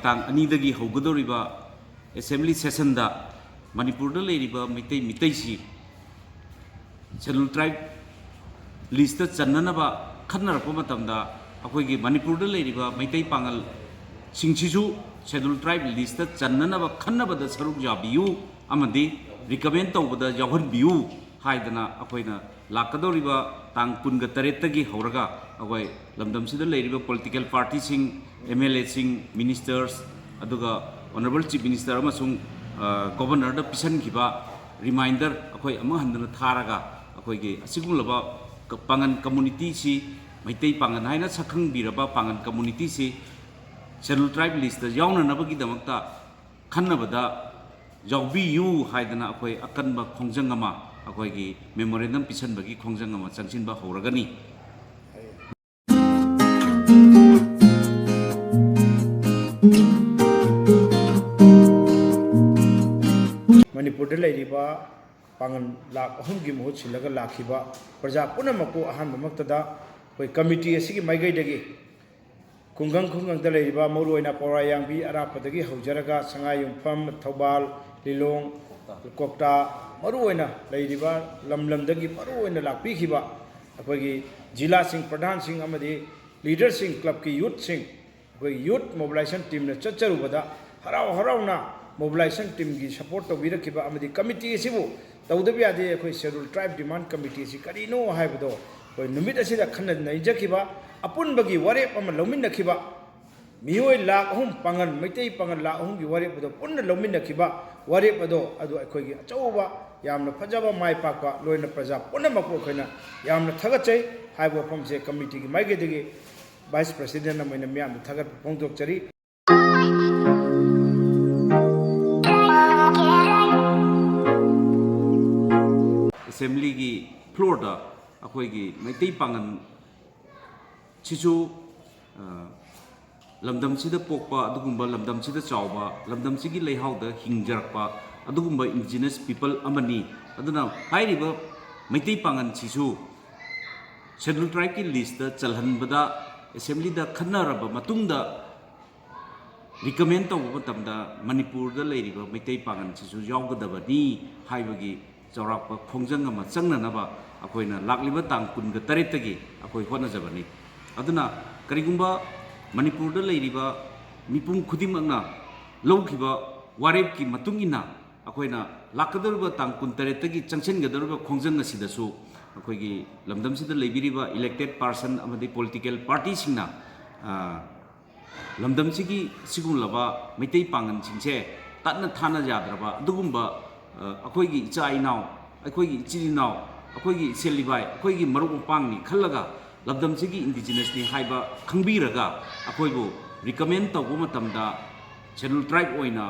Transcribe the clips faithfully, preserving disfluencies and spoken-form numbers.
ꯇꯥꯡ ꯑꯅꯤꯗꯒꯤ ꯍꯧꯒꯗꯧꯔꯤꯕ assembly sessionꯗ ꯃꯅꯤꯄꯨꯔꯗ ꯂꯩꯔꯤꯕ ꯃꯩꯇꯩ ꯃꯤꯇꯩꯁꯤ Scheduled Tribe listꯇ ꯆꯟꯅꯅꯕ ꯈꯟꯅꯔꯛꯄ ꯃꯇꯝꯗ, ꯑꯩꯈꯣꯏꯒꯤ ꯃꯅꯤꯄꯨꯔꯗ ꯂꯩꯔꯤꯕ ꯃꯩꯇꯩ ꯄꯥꯉꯜꯁꯤꯡꯁꯤꯁꯨ Scheduled Tribe listꯇ ꯆꯟꯅꯅꯕ ꯈꯟꯅꯕꯗ ꯁꯔꯨꯛ ꯌꯥꯕꯤꯌꯨ ꯑꯃꯗꯤ recommend ꯇꯧꯕꯗ ꯌꯥꯎꯍꯟꯕꯤꯌꯨ ꯍꯥꯏꯗꯅ ꯑꯩꯈꯣꯏꯅ ꯂꯥꯛꯀꯗꯧꯔꯤꯕ ꯇꯥꯡ ꯀꯨꯟꯒ ꯇꯔꯦꯠꯇꯒꯤ ꯍꯧꯔꯒ ꯑꯩꯈꯣꯏ ꯂꯝꯗꯝꯁꯤꯗ ꯂꯩꯔꯤꯕ political partyꯁꯤꯡ, MLAꯁꯤꯡ, ministers, ꯑꯗꯨꯒ Honourable Chief Minister ꯑꯃꯁꯨꯡ, ꯑ, Governorꯗ ꯄꯤꯁꯟꯈꯤꯕ reminder ꯑꯩꯈꯣꯏ ꯑꯃꯨꯛ ꯍꯟꯗꯅ ꯊꯥꯔꯒ, ꯑꯩꯈꯣꯏꯒꯤ ꯑꯁꯤꯒꯨꯝꯂꯕ ꯀ-, ꯄꯥꯉꯟ communityꯁꯤ, ꯃꯩꯇꯩ ꯄꯥꯉꯟ ꯍꯥꯏꯅ ꯁꯛꯈꯪꯕꯤꯔꯕ ꯄꯥꯉꯟ communityꯁꯤ Scheduled Tribe listꯇ ꯌꯥꯎꯅꯅꯕꯒꯤꯗꯃꯛꯇ ꯈꯟꯅꯕꯗ ꯌꯥꯎꯕꯤꯌꯨ ꯍꯥꯏꯗꯅ ꯑꯩꯈꯣꯏ ꯑꯀꯟꯕ ꯈꯣꯡꯖꯪ ꯑꯃ, ꯑꯩꯈꯣꯏꯒꯤ memorandum ꯄꯤꯁꯟꯕꯒꯤ ꯈꯣꯡꯖꯪ ꯑꯃ ꯆꯪꯁꯤꯟꯕ ꯍꯧꯔꯒꯅꯤ꯫ ꯃꯅꯤꯄꯨꯔꯗ ꯂꯩꯔꯤꯕ ꯄꯥꯉꯜ ꯂꯥꯈ ꯑꯍꯨꯝꯒꯤ ꯃꯍꯨꯠ ꯁꯤꯜꯂꯒ ꯂꯥꯛꯈꯤꯕ ꯄ꯭ꯔꯖꯥ ꯄꯨꯝꯅꯃꯛꯄꯨ ꯑꯍꯥꯟꯕꯃꯛꯇꯗ ꯑꯩꯈꯣꯏ committee ꯑꯁꯤꯒꯤ ꯃꯥꯏꯀꯩꯗꯒꯤ ꯈꯨꯡꯒꯪ ꯈꯨꯡꯒꯪꯗ ꯂꯩꯔꯤꯕ, ꯃꯔꯨꯑꯣꯏꯅ ꯄꯧꯔꯥꯌꯥꯡꯕꯤ ꯑꯔꯥꯞꯄꯗꯒꯤ ꯍꯧꯖꯔꯒ ꯁꯉꯥꯏꯌꯨꯝꯐꯝ, ꯊꯧꯕꯥꯜ, ꯂꯤꯂꯣꯡ, ꯀ꯭ꯋꯥꯛꯇꯥ, ꯃꯔꯨꯑꯣꯏꯅ ꯂꯩꯔꯤꯕ ꯂꯝ ꯂꯝꯗꯒꯤ ꯃꯔꯨꯑꯣꯏꯅ ꯂꯥꯛꯄꯤꯈꯤꯕ ꯑꯩꯈꯣꯏꯒꯤ ꯖꯤꯂꯥꯁꯤꯡ, ꯄ꯭ꯔꯙꯥꯟꯁꯤꯡ ꯑꯃꯗꯤ leaderꯁꯤꯡ, clubꯀꯤ youthꯁꯤꯡ, ꯑꯩꯈꯣꯏ youth mobilization teamꯅ ꯆꯠꯆꯔꯨꯕꯗ ꯍꯔꯥꯎ ꯍꯔꯥꯎꯅ mobilization teamꯒꯤ support ꯇꯧꯕꯤꯔꯛꯈꯤꯕ ꯑꯃꯗꯤ committee ꯑꯁꯤꯕꯨ ꯇꯧꯗꯕ ꯌꯥꯗꯦ, ꯑꯩꯈꯣꯏ Scheduled Tribe demand committee ꯑꯁꯤ ꯀꯔꯤꯅꯣ ꯍꯥꯏꯕꯗꯣ ꯑꯩꯈꯣꯏ ꯅꯨꯃꯤꯠ ꯑꯁꯤꯗ ꯈꯟꯅ ꯅꯩꯅꯖꯈꯤꯕ, ꯑꯄꯨꯟꯕꯒꯤ ꯋꯥꯔꯦꯞ ꯑꯃ ꯂꯧꯃꯤꯟꯅꯈꯤꯕ, ꯃꯤꯑꯣꯏ ꯂꯥꯈ ꯑꯍꯨꯝ, ꯄꯥꯉꯜ, ꯃꯩꯇꯩ ꯄꯥꯉꯜ ꯂꯥꯈ ꯑꯍꯨꯝꯒꯤ ꯋꯥꯔꯦꯞ ꯑꯗꯣ ꯄꯨꯟꯅ ꯂꯧꯃꯤꯟꯅꯈꯤꯕ ꯋꯥꯔꯦꯞ ꯑꯗꯣ, ꯑꯗꯨ ꯑꯩꯈꯣꯏꯒꯤ ꯑꯆꯧꯕ, ꯌꯥꯝꯅ ꯐꯖꯕ, ꯃꯥꯏ ꯄꯥꯛꯄ, ꯂꯣꯏꯅ ꯄ꯭ꯔꯖꯥ ꯄꯨꯝꯅꯃꯛꯄꯨ ꯑꯩꯈꯣꯏꯅ ꯌꯥꯝꯅ ꯊꯥꯒꯠꯆꯩ꯫ ꯍꯥꯏꯕ ꯋꯥꯐꯝꯁꯦ committeeꯒꯤ ꯃꯥꯏꯀꯩꯗꯒꯤ vice president ꯑꯃ ꯑꯣꯏꯅ ꯃꯤꯌꯥꯝꯗ ꯊꯥꯒꯠꯄ ꯐꯣꯡꯗꯣꯛꯆꯔꯤ꯫ Assemblyꯒꯤ floorꯗ ꯑꯩꯈꯣꯏꯒꯤ ꯃꯩꯇꯩ ꯄꯥꯉꯜ ꯁꯤꯁꯨ, ꯑ, ꯂꯝꯗꯝꯁꯤꯗ ꯄꯣꯛꯄ, ꯑꯗꯨꯒꯨꯝꯕ ꯂꯝꯗꯝꯁꯤꯗ ꯆꯥꯎꯕ, ꯂꯝꯗꯝꯁꯤꯒꯤ ꯂꯩꯍꯥꯎꯗ ꯍꯤꯡꯖꯔꯛꯄ ꯑꯗꯨꯒꯨꯝꯕ indigenous people ꯑꯃꯅꯤ꯫ ꯑꯗꯨꯅ ꯍꯥꯏꯔꯤꯕ ꯃꯩꯇꯩ ꯄꯥꯉꯜꯁꯤꯁꯨ Scheduled Tribeꯀꯤ listꯇ ꯆꯜꯍꯟꯕꯗ assemblyꯗ ꯈꯟꯅꯔꯕ ꯃꯇꯨꯡꯗ ꯔꯤꯀꯃꯦꯟ ꯇꯧꯕ ꯃꯇꯝꯗ ꯃꯅꯤꯄꯨꯔꯗ ꯂꯩꯔꯤꯕ ꯃꯩꯇꯩ ꯄꯥꯉꯜꯁꯤꯁꯨ ꯌꯥꯎꯒꯗꯕꯅꯤ ꯍꯥꯏꯕꯒꯤ ꯆꯥꯎꯔꯥꯛꯄ ꯈꯣꯡꯖꯪ ꯑꯃ ꯆꯪꯅꯅꯕ ꯑꯩꯈꯣꯏꯅ ꯂꯥꯛꯂꯤꯕ ꯇꯥꯡ ꯀꯨꯟꯒ ꯇꯔꯦꯠꯇꯒꯤ ꯑꯩꯈꯣꯏ ꯍꯣꯠꯅꯖꯕꯅꯤ꯫ ꯑꯗꯨꯅ ꯀꯔꯤꯒꯨꯝꯕ ꯃꯅꯤꯄꯨꯔꯗ ꯂꯩꯔꯤꯕ ꯃꯤꯄꯨꯝ ꯈꯨꯗꯤꯡꯃꯛꯅ ꯂꯧꯈꯤꯕ ꯋꯥꯔꯦꯞꯀꯤ ꯃꯇꯨꯡ ꯏꯟꯅ ꯑꯩꯈꯣꯏꯅ ꯂꯥꯛꯀꯗꯧꯔꯤꯕ ꯇꯥꯡ ꯀꯨꯟ ꯇꯔꯦꯠꯇꯒꯤ ꯆꯪꯁꯤꯟꯒꯗꯧꯔꯤꯕ ꯈꯣꯡꯖꯪ ꯑꯁꯤꯗꯁꯨ ꯑꯩꯈꯣꯏꯒꯤ ꯂꯝꯗꯝꯁꯤꯗ ꯂꯩꯕꯤꯔꯤꯕ ꯏꯂꯦꯛꯇꯦꯠ ꯄꯥꯔꯁꯟ ꯑꯃꯗꯤ ꯄꯣꯂꯤꯇꯤꯀꯦꯜ ꯄꯥꯔꯇꯤꯁꯤꯡꯅ, ꯑ, ꯂꯝꯗꯝꯁꯤꯒꯤ ꯁꯤꯒꯨꯝꯂꯕ ꯃꯩꯇꯩ ꯄꯥꯉꯜꯁꯤꯡꯁꯦ ꯇꯠꯅ ꯊꯥꯅ ꯌꯥꯗ꯭ꯔꯕ ꯑꯗꯨꯒꯨꯝꯕ, ꯑ, ꯑꯩꯈꯣꯏꯒꯤ ꯏꯆꯥ ꯏꯅꯥꯎ, ꯑꯩꯈꯣꯏꯒꯤ ꯏꯆꯤꯜ ꯏꯅꯥꯎ, ꯑꯩꯈꯣꯏꯒꯤ ꯏꯆꯦꯜ ꯏꯕꯥꯏ, ꯑꯩꯈꯣꯏꯒꯤ ꯃꯔꯨꯞ ꯃꯄꯥꯡꯅꯤ ꯈꯜꯂꯒ ꯂꯝꯗꯝꯁꯤꯒꯤ ꯏꯟꯗꯤꯖꯤꯅꯁꯅꯤ ꯍꯥꯏꯕ ꯈꯪꯕꯤꯔꯒ ꯑꯩꯈꯣꯏꯕꯨ ꯔꯤꯀꯃꯦꯟ ꯇꯧꯕ ꯃꯇꯝꯗ ꯁꯦꯗ꯭ꯌꯨꯜ ꯇ꯭ꯔꯥꯏꯕ ꯑꯣꯏꯅ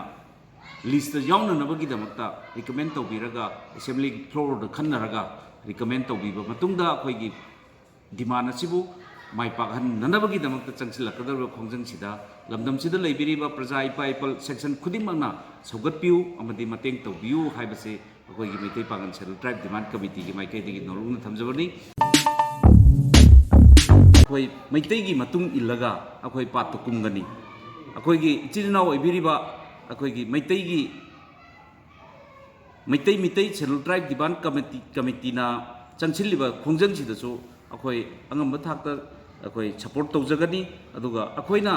ꯂꯤꯁꯇ ꯌꯥꯎꯅꯅꯕꯒꯤꯗꯃꯛꯇ ꯔꯤꯀꯃꯦꯟ ꯇꯧꯕꯤꯔꯒ ꯑꯦꯁꯦꯝꯕ꯭ꯂꯤ ꯐ꯭ꯂꯣꯔꯗ ꯈꯟꯅꯔꯒ ꯔꯤꯀꯃꯦꯟ ꯇꯧꯕꯤꯕ ꯃꯇꯨꯡꯗ ꯑꯩꯈꯣꯏꯒꯤ ꯗꯤꯃꯥꯟ ꯑꯁꯤꯕꯨ ꯃꯥꯏ ꯄꯥꯛꯍꯟꯅꯅꯕꯒꯤꯗꯃꯛꯇ ꯆꯪꯁꯤꯜꯂꯛꯀꯗꯧꯔꯤꯕ ꯈꯣꯡꯖꯪꯁꯤꯗ ꯂꯝꯗꯝꯁꯤꯗ ꯂꯩꯕꯤꯔꯤꯕ ꯄ꯭ꯔꯖꯥ ꯏꯄꯥ ꯏꯄꯜ ꯁꯦꯛꯁꯟ ꯈꯨꯗꯤꯡꯃꯛꯅ ꯁꯧꯒꯠꯄꯤꯌꯨ ꯑꯃꯗꯤ ꯃꯇꯦꯡ ꯇꯧꯕꯤꯌꯨ ꯍꯥꯏꯕꯁꯤ ꯑꯩꯈꯣꯏꯒꯤ ꯃꯩꯇꯩ ꯄꯥꯉꯜ ꯁꯦꯗ꯭ꯌꯨꯜ ꯇ꯭ꯔꯥꯏꯕ ꯗꯤꯃꯥꯟ ꯀꯃꯤꯇꯤꯒꯤ ꯃꯥꯏꯀꯩꯗꯒꯤ ꯅꯣꯜꯂꯨꯛꯅ ꯊꯝꯖꯕꯅꯤ꯫ ꯑꯩꯈꯣꯏ ꯃꯩꯇꯩꯒꯤ ꯃꯇꯨꯡ ꯏꯜꯂꯒ ꯑꯩꯈꯣꯏ ꯄꯥꯠꯇ ꯀꯨꯝꯒꯅꯤ꯫ ꯑꯩꯈꯣꯏꯒꯤ ꯏꯆꯤꯜ ꯏꯅꯥꯎ ꯑꯣꯏꯕꯤꯔꯤꯕ ꯑꯩꯈꯣꯏꯒꯤ ꯃꯩꯇꯩꯒꯤ, ꯃꯩꯇꯩ, ꯃꯩꯇꯩ ꯁꯦꯗ꯭ꯌꯨꯜ ꯇ꯭ꯔꯥꯏꯕ ꯗꯤꯃꯥꯟ ꯀꯃꯤꯇꯤ, ꯀꯃꯤꯇꯤꯅ ꯆꯪꯁꯤꯜꯂꯤꯕ ꯈꯣꯡꯖꯪꯁꯤꯗꯁꯨ ꯑꯩꯈꯣꯏ ꯑꯉꯝꯕ ꯊꯥꯛꯇ ꯑꯩꯈꯣꯏ ꯁꯄꯣꯔꯠ ꯇꯧꯖꯒꯅꯤ꯫ ꯑꯗꯨꯒ ꯑꯩꯈꯣꯏꯅ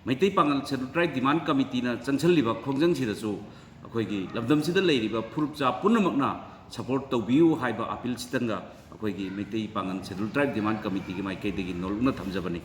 ꯃꯩꯇꯩ ꯄꯥꯉꯜ ꯁꯦꯗ꯭ꯌꯨꯜ ꯇ꯭ꯔꯥꯏꯕ ꯗꯤꯃꯥꯟ ꯀꯃꯤꯇꯤꯅ ꯆꯪꯁꯤꯜꯂꯤꯕ ꯈꯣꯡꯖꯪꯁꯤꯗꯁꯨ ꯑꯩꯈꯣꯏꯒꯤ ꯂꯝꯗꯝꯁꯤꯗ ꯂꯩꯔꯤꯕ ꯐꯨꯔꯨꯞ ꯆꯥ ꯄꯨꯝꯅꯃꯛꯅ ꯁꯄꯣꯔꯠ ꯇꯧꯕꯤꯌꯨ ꯍꯥꯏꯕ ꯑꯄꯤꯜꯁꯤꯇꯪꯒ ꯑꯩꯈꯣꯏꯒꯤ ꯃꯩꯇꯩ ꯄꯥꯉꯜ ꯁꯦꯗ꯭ꯌꯨꯜ ꯇ꯭ꯔꯥꯏꯕ ꯗꯤꯃꯥꯟ ꯀꯃꯤꯇꯤꯒꯤ ꯃꯥꯏꯀꯩꯗꯒꯤ ꯅꯣꯜꯂꯨꯛꯅ ꯊꯝꯖꯕꯅꯤ꯫